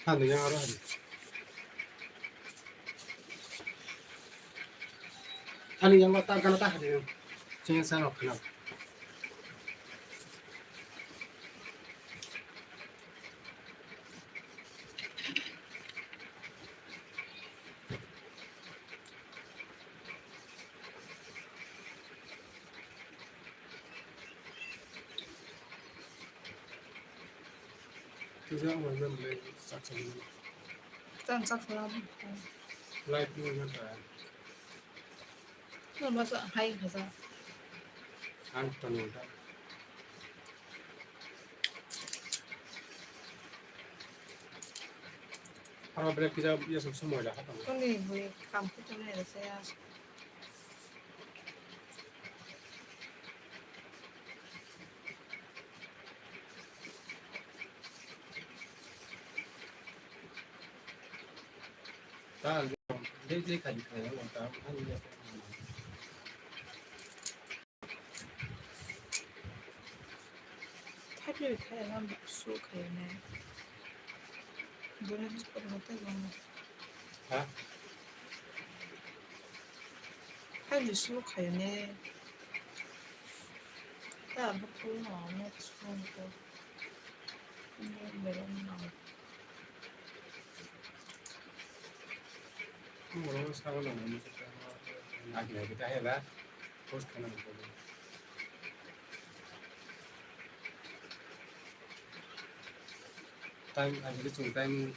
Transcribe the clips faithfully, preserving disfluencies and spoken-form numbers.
Thani yang aro hari. Thani yang ta kana ta hari. Chinga sa rok khana. Kisa ang wan belai sak sak ni. Tan sak sak ni. Live ni na ta. No masa hai kasa. Ang tanu ta. Aro belai kisa ya sum sum moila hapa. Koni bui kam kutu ne saya. Thaipli khai na su khai ne. Bura his por hote gong. Ha? Thaipli su khai ne. Ta ho phu no ne su ko. Ne bero no. Moro sago no mo. Agi agi ta hela. Post khana ko. Time, I will choose time.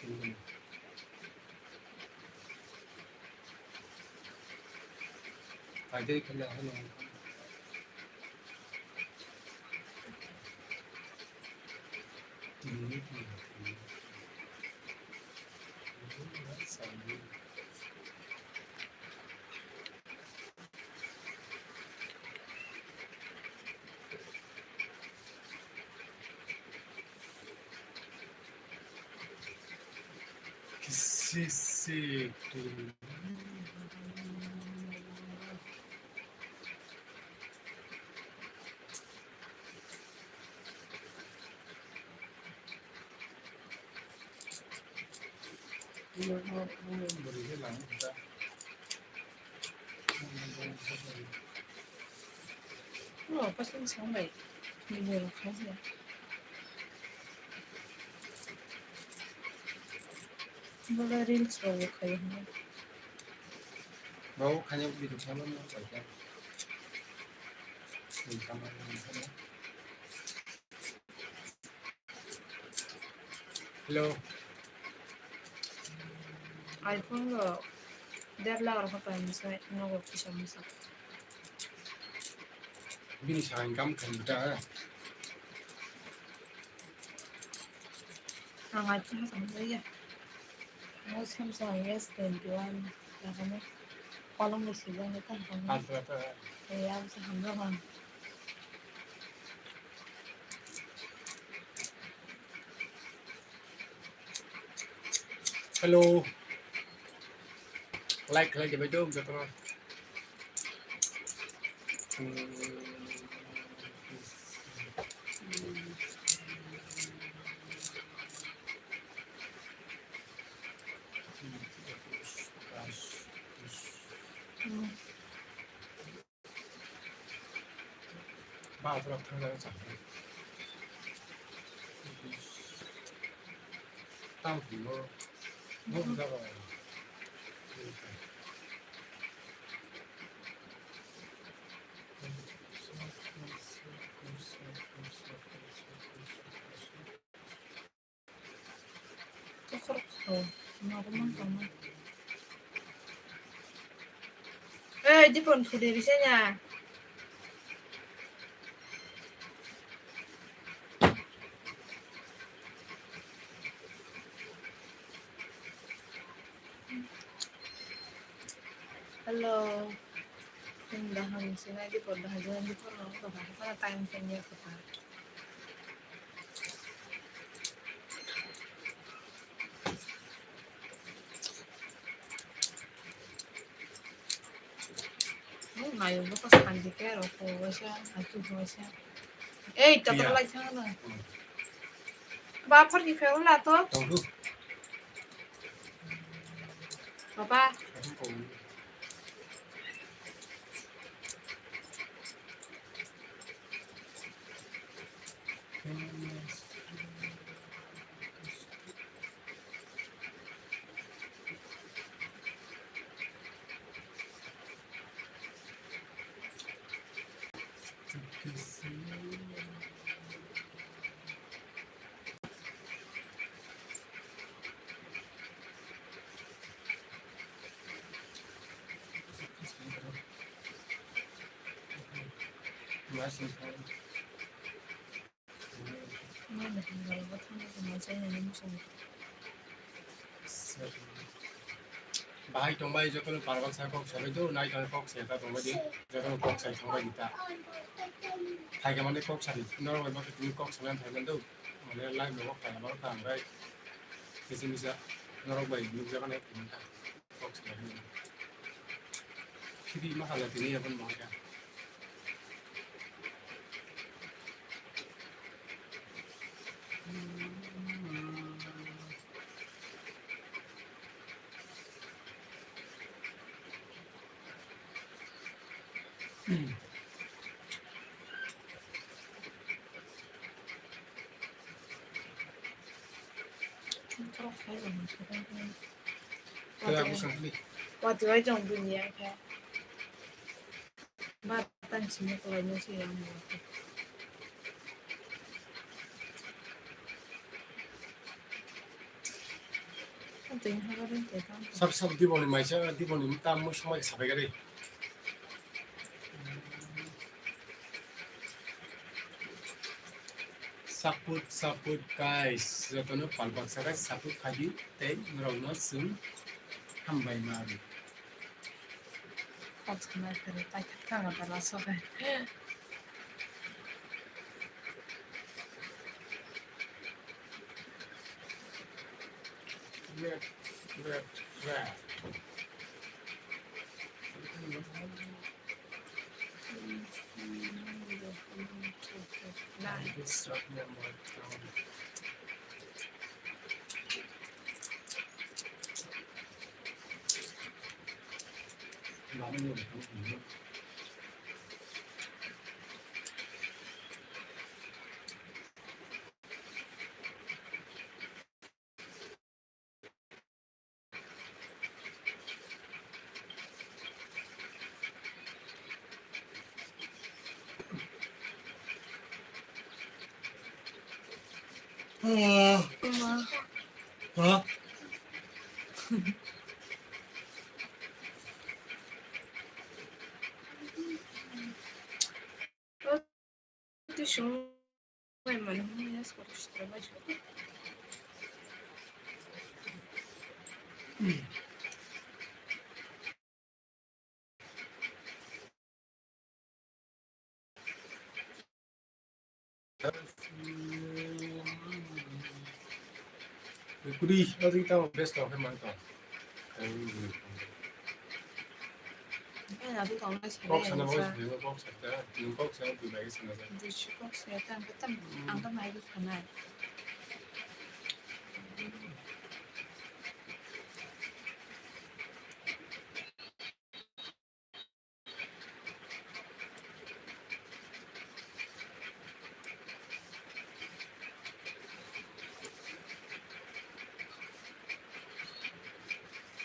Paidai khe le hano. Kisisi. Oh, pasal sampai ni bolong khaisa. Bola reels rok bo khai hwnwi. Bo khani video khaima no paikha. Ni kamai ni khana. Hello. iPhone rok der lakh rok paimani sai nogo kisa masa. Bini sa income khaimani ta. Ang iPhone ha samjaya. Ang Samsung S twenty one. Ang kolom ni sijak ni tang tang. Ang sa hamjak ang. Hello. Like khlai dibai do jotono. Ba, borok thangjago chakhe. Tamo hwnwi bo, bo wngjago. Ei, Dipon thudi risa nya. Hello. Nwng daham sinai Dipon daham sinai Dipon no kha kha time khe nya kha. Nayo bo ko sandi ke ro ko waisa, aki waisa. Ei, to to lai thang na. Ba phar ki phel la to. Tong du. Papa. Bahai tongbai jotono parbak sa kok sabai do, nai tongbai kok se ta tongbai di, jotono kok sai tongbai di ta. Phaikha mani kok sadi, norok bai bakhe tini kok sanan phai mando, mane lai norok phaikha mano ta ang bai. Kisa misa norok bai nukjaknai phai manta. Kok sabai mano. Khibi ma hala tini abon bahai ka. Watwi wai tong dunia khe. Ba tang simi kwlai no se yang mo. Tei ha ba tei tang. Sab sab diboni maisa diboni tam mo somai sabai gari. Support, support guys, jotono palbak sakai support khaidi tei norokno chwng hambai ma ri. Kok sana kare paithak thang ta la sobai. Red, red, red. Kudi, o tong tamo best of man tong. Kok sana bo, kok sana, kok sana, kok sana, kok sana. Kok sana, ang tam, ang tam mai sana.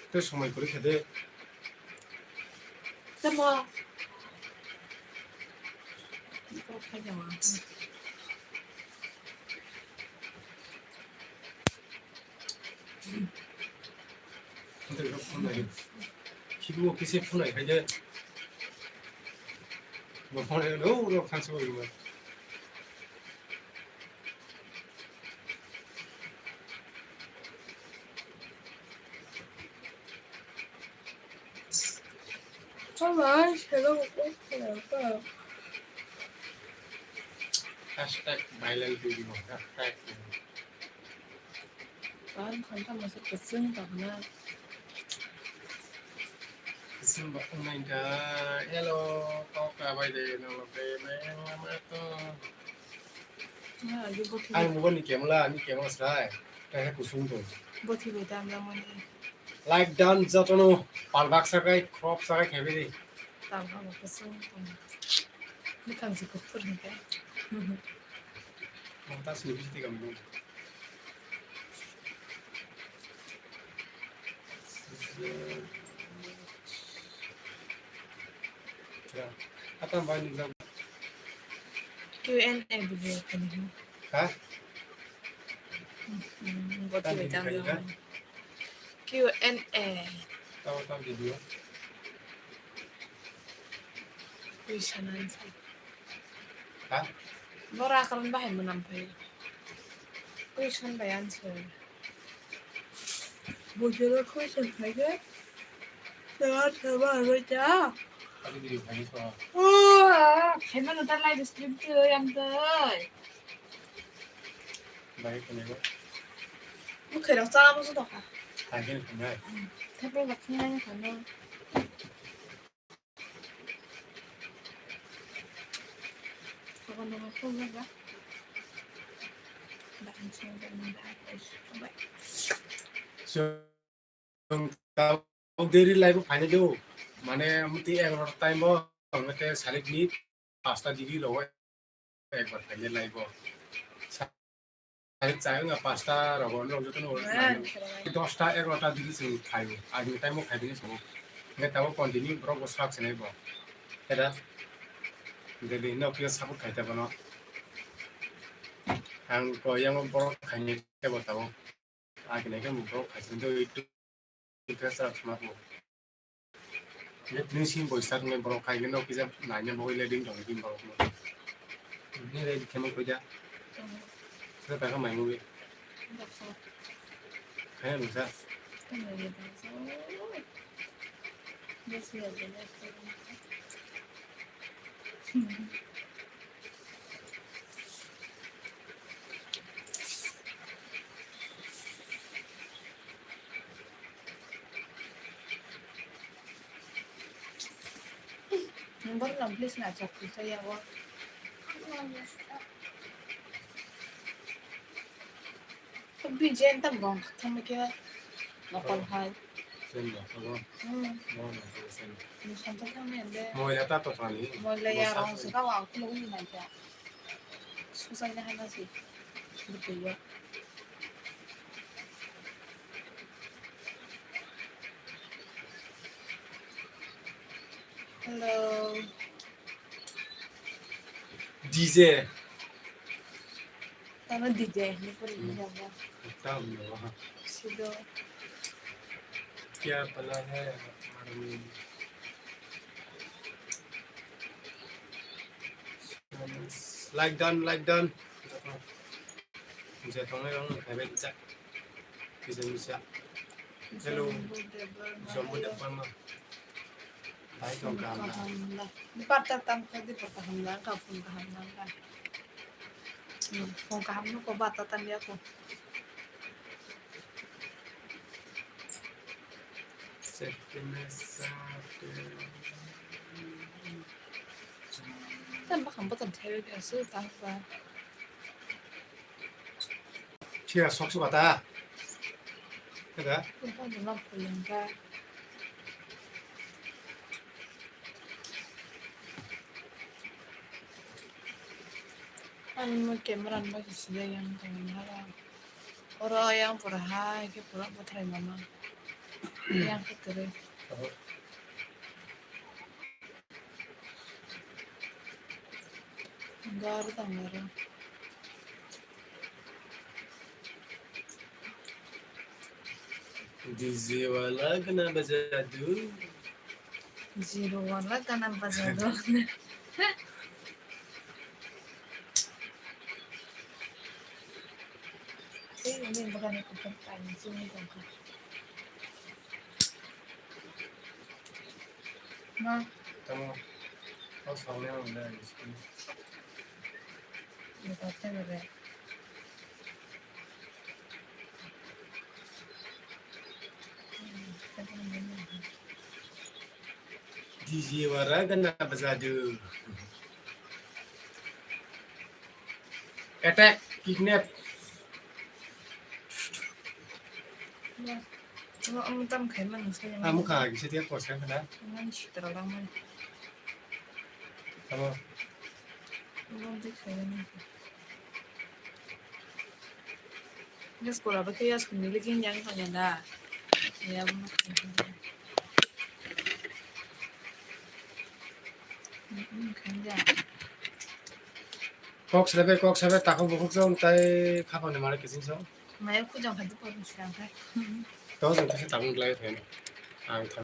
Tei somoi kwrwi khe de. Tamo. Khibigo kisa phunai khai de. Bo phone no ro khan se bo. Hello, hello. Hashtag viral video, hashtag. Ang khanta masa keseng tak na. Keseng ba, oh my God. Hello, kok ka bai de, nang lo de, mayang lama to. Ai, mobile ni camera, ni camera sai. Kaisa kusung tong. Bothi bai tam lamani. Like dan jotono palbak sakai, crop sakai khaibidi. Tamo kusung tamo. Bwkhang se kuphur hwnkhe. Mata sini bisti kamu. Ya, apa bani jam? Q and A video kani. Ha? Hmm, buat video kani, ha? Q and A. Tahu tahu video. Question answer. Ha? Bora karon bahai manam phai. Question by answer. Bujolo question phai ke. Tama tama aro ja. Tadi video phai so. Oh, khaima no ta live stream tu yang tu. Bai kene ba. Mukhe rok chala musu tokha. Hai kene kene. Thepro ba khinai kano. So, tabuk deri live phaina do. Mane, muti egarota time bo, ang te salik ni pasta digi logo ekbar phaina live bo. Salik chai wngkha pasta rogo, norok jotono hor. Dosta egarota digi chwng phaio. Agini time o phaibini sabo. Hingke tabuk continue borok bo sak sinai bo. Heda. Daily no khe support khai ta bono. Ang ko yang borok khaini kebo tabuk. Agini khe borok khai sinai do. Interest rok khna bo. Ye tini sim boi start ni borok khai gino kisa nanya bo ile ding dong ding borok no. Ni re khemo koi ja. Sira ta ka mai mo. Hai mo sa. Borok no please na chok kisa ya o. Bini je tam rong thang khe nokol hai. Sen nokol o. Hmm. Mo nokol sen. Ni samsa thang ne de. Moila ta to thani. Moila ya rong se ka wa kulo uni nai kya. Susai na hana si. Bukuyo. Hello. D J. Tama D J ni pori ni jabo. Tam no. Sido. Kya pala hai, madam? Like done, like done. Je tongnai rok no phaibai rijak. Kisa misa. Hello. Jambu Debbarma. Jambu Debbarma. Bai tong kaham na? Kaham na. Bata tam kha di bata kaham na, ka phone kaham na ka. Hmm, phone kaham no ko bata tam ya ko. Second side. Tam ba kham bata thai ya su tang ba. Chia sok sok ata. Kada? Ang mo camera mo sida yang tong hala. Oro yang pura hai ke pura bothai mama. Yang ke kere. Gar tang oro. D J wala gana baja do. Zero wala gana baja do. Ini bukan itu kan sini kan. Ma. Tamo. Kau saulnya udah. Ini pasti udah. D J wara gana bazadu. Attack, kidnap. Omo, omo tam khaima nung sai. Ah, mukha agi se tiya kos khaima na. Nang sitra lang mani. Abo. Omo di khaima nung. Yes, kora ba khe yas kuni lagi yang kanya na. Ya, omo. Hmm, kanya. Kok selabe, kok selabe, takho bukhuk jong tai khapang ni mare kiching jong. Maya khujang khai dupor ni siang khai. Tong jong thaisa tabung lai phaino. Ang thang.